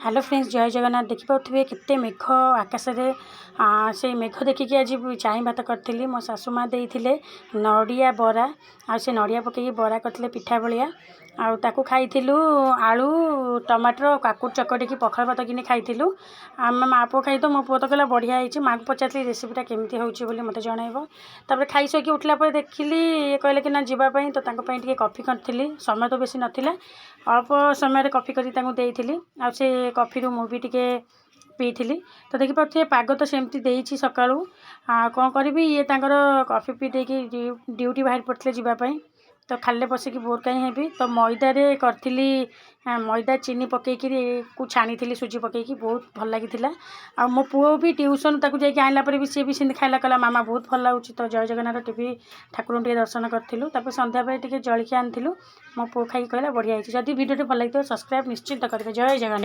Hello friends, ଜୟ ଜଗନ୍ନାଥ। ଦେଖିପାରୁଥିବେ କେତେ ମେଘ ଆକାଶରେ। ସେଇ ମେଘ ଦେଖିକି ଆଜି ଚାଇଁ ଭାତ କରିଥିଲି। ମୋ ଶାଶୁ ମା ଦେଇଥିଲେ ନଡ଼ିଆ ବରା, ଆଉ ସେ ନଡ଼ିଆ ପକେଇକି ବରା କରିଥିଲେ ପିଠା ଭଳିଆ। ଆଉ ତାକୁ ଖାଇଥିଲୁ, ଆଳୁ, ଟମାଟର, କାକୁଡ଼ି ଚକଟିକି ପଖାଳ ଭାତ କିନି ଖାଇଥିଲୁ। ଆମେ ମା ପୁଅ ଖାଇ ତ ମୋ ପୁଅ ତ କହିଲା ବଢ଼ିଆ ହେଇଛି। ମାଆକୁ ପଚାରିଥିଲି ରେସିପିଟା କେମିତି ହେଉଛି ବୋଲି ମୋତେ ଜଣାଇବ। ତାପରେ ଖାଇସାରିକି ଉଠିଲା ପରେ ଦେଖିଲି ଇଏ କହିଲେ କି ନା ଯିବା ପାଇଁ, ତ ତାଙ୍କ ପାଇଁ ଟିକେ କଫି କରିଥିଲି। ସମୟ ତ ବେଶୀ ନଥିଲା, ଅଳ୍ପ ସମୟରେ କଫି କରିକି ତାଙ୍କୁ ଦେଇଥିଲି। ଆଉ ସେ କଫିରୁ ମୁଁ ବି ଟିକେ ପିଇଥିଲି। ତ ଦେଖିପାରୁଥିବେ, ପାଗ ତ ସେମିତି ଦେଇଛି ସକାଳୁ। ଆଉ କ'ଣ କରିବି, ଇଏ ତାଙ୍କର କଫି ପିଇ ଦେଇକି ଡ୍ୟୁଟି ବାହାରି ପଡ଼ିଥିଲେ ଯିବା ପାଇଁ। ତ ଖାଲିରେ ବସିକି ବୋର୍ କାହିଁ ହେବି, ତ ମଇଦାରେ କରିଥିଲି। ମଇଦା, ଚିନି ପକେଇକିରି କୁ ଛାଣିଥିଲି ସୁଜି ପକେଇକି, ବହୁତ ଭଲ ଲାଗିଥିଲା। ଆଉ ମୋ ପୁଅ ବି ଟ୍ୟୁସନ୍ ତାକୁ ଯାଇକି ଆଣିଲା ପରେ ବି ସିଏ ବି ସେମିତି ଖାଇଲା, କହିଲା, "ମାମା, ବହୁତ ଭଲ ଲାଗୁଛି।" ତ ଜୟ ଜଗନ୍ନାଥ ଟିଭି ଠାକୁରଙ୍କୁ ଟିକେ ଦର୍ଶନ କରିଥିଲୁ। ତାପରେ ସନ୍ଧ୍ୟାବେଳେ ଟିକେ ଜଳଖିଆ ଆଣିଥିଲୁ। ମୋ ପୁଅ ଖାଇକି କହିଲା ବଢ଼ିଆ ହେଇଛି। ଯଦି ଭିଡ଼ିଓଟି ଭଲ ଲାଗିଥିବ, ସବସ୍କ୍ରାଇବ୍ ନିଶ୍ଚିତ କରିବେ। ଜୟ ଜଗନ୍ନାଥ।